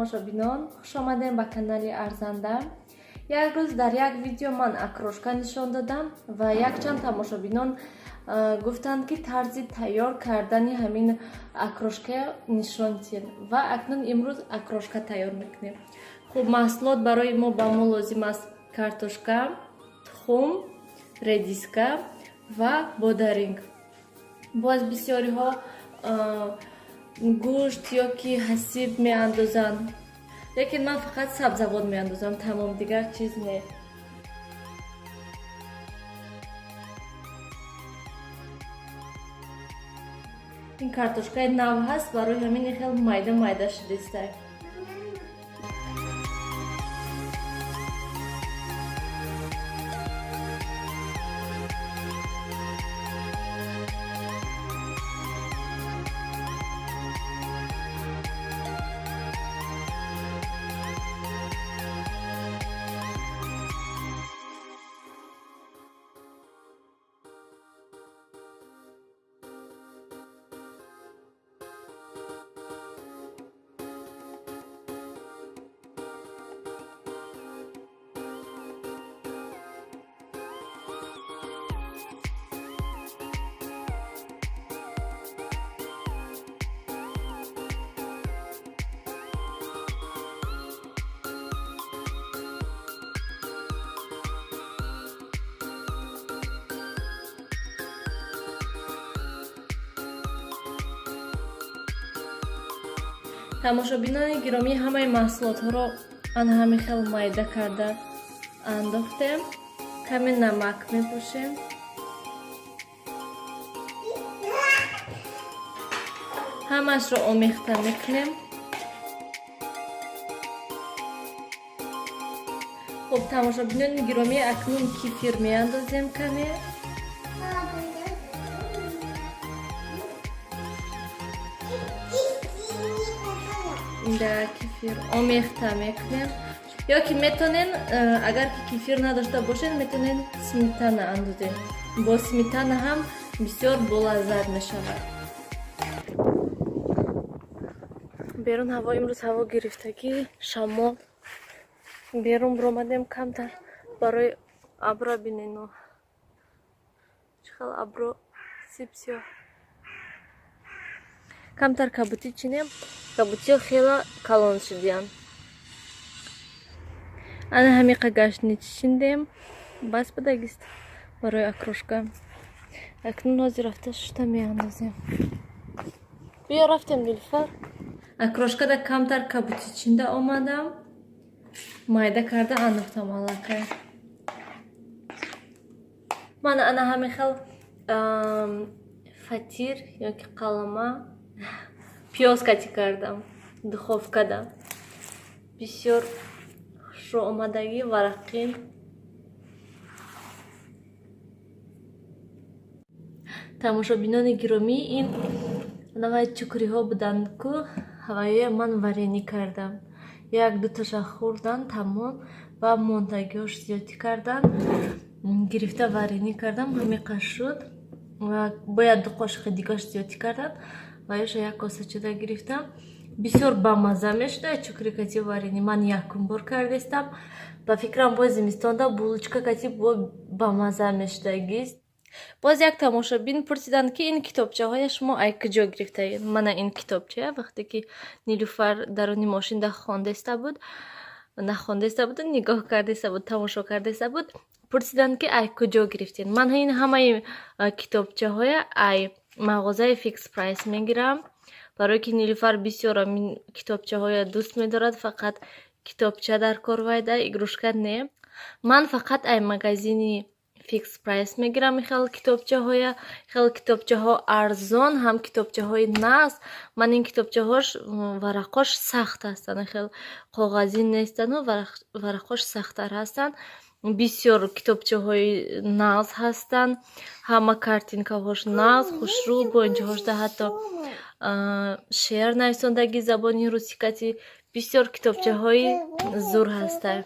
Тамошобинон, хушомадем ба канали Арзанда. Як рӯз дар як видео ман окрошка нишон додам ва якчанд тамошобинон гуфтанд, ки тарзи тайёр кардани ҳамин окрошка нишон диҳед, ва акнун имрӯз окрошка тайёр мекунем. Хуб, маҳсулот барои мо ба мо лозим аст: картошка, тухм, редиска ва бодаринг. Боз бисёриҳо гӯшт ё ки ҳасиб меандозанд, лекин ман фақат сабзавот меандозам, тамом, дигар чиз не. Ин картошкаи нав ҳаст, барои ҳамин хел майда майда шудистай. Тамошобинони гиромӣ, ҳамаи маҳсулотҳоро ана ҳамин хел майда карда андохтем. Каме намак мепошем. Ҳамаашро омехта мекунем. Хуб, тамошобинони гиромӣ, акнун кефир меандозем каме. Да, кефир омехта мекунем. Ё ки метонен, агар ки кефир надошта бошед, метонен сметана андозем. Бо сметана ҳам бисёр болаззат мешавад. Берун ҳаво, имрӯз ҳаво гирифтагӣ, шамол. Берун биромадем камтар барои абро. Бинену, чӣ хел абро сипсиёҳ. Камтар кабутӣ чинем. Кабутиҳо хела калон шудиянд. Ана ҳамиқа гаштни чиндем, бас будагист барои окрошка. Акнун ҳозир рафта шушта меандозем. Биё, рафтем, Нилуфар. Окрошкада камтар кабутӣ чинда омадам, майда карда андохтам аллакай. Ман ана ҳамин хел фатир ёки қалама пиёз кати кардам духовкада. Бисёр хушрӯ омадагӣ, варақин. Тамошобинони гиромӣ, ин навай чукриҳо буданд ку, ҳаваёя ман варенье кардам. Як дуташа хӯрдан, тамом, ва мондагиҳош зиёдӣ кардан, гирифта варенье кардам, ҳамиқа шуд. Ва бояд ду қошиқи дигаш зиёдӣ кардан ва ёша як косачада гирифтам. Бисёр бамазза мешуда чукри кати варенье. Ман якум бор кардестам. Ба фикрам, боз зимистонда булочка кати бо бамазза мешудагист. Боз як тамошобин пурсиданд, ки ин китобчаҳоя шумо ай куҷо гирифтаед. Мана ин китобчая вақте ки Нилуфар даруни мошинда хондаиста буд, нахондаиста буду, нигоҳ кардаиста буд, тамошо кардаиста буд, пурсиданд, ки ай куҷо гирифтед. Ман ин ҳамаи китобчаҳоя ай мағозаи Фикс Прайс мегирам, барое ки Нилуфар бисёр ин китобчаҳоя дӯст медорад. Фақат китобча дар кор вайда, игрушка не. Ман фақат ай магазини Фикс Прайс мегирам хел китобчаҳоя. Хел китобчаҳо арзон, ҳам китобчаҳои нағз. Ман ин китобчаҳош варақош сахт ҳастанд, хел коғазӣ нестану варақош сахттар ҳастанд. Бисёр китобчаҳои нағз ҳастанд, ҳама картинкаҳош нағз, хушрӯ. Бо инҷоҳошда ҳатто шеър нависондагӣ забони русӣ кати. Бисёр китобчаҳои зур ҳастанд.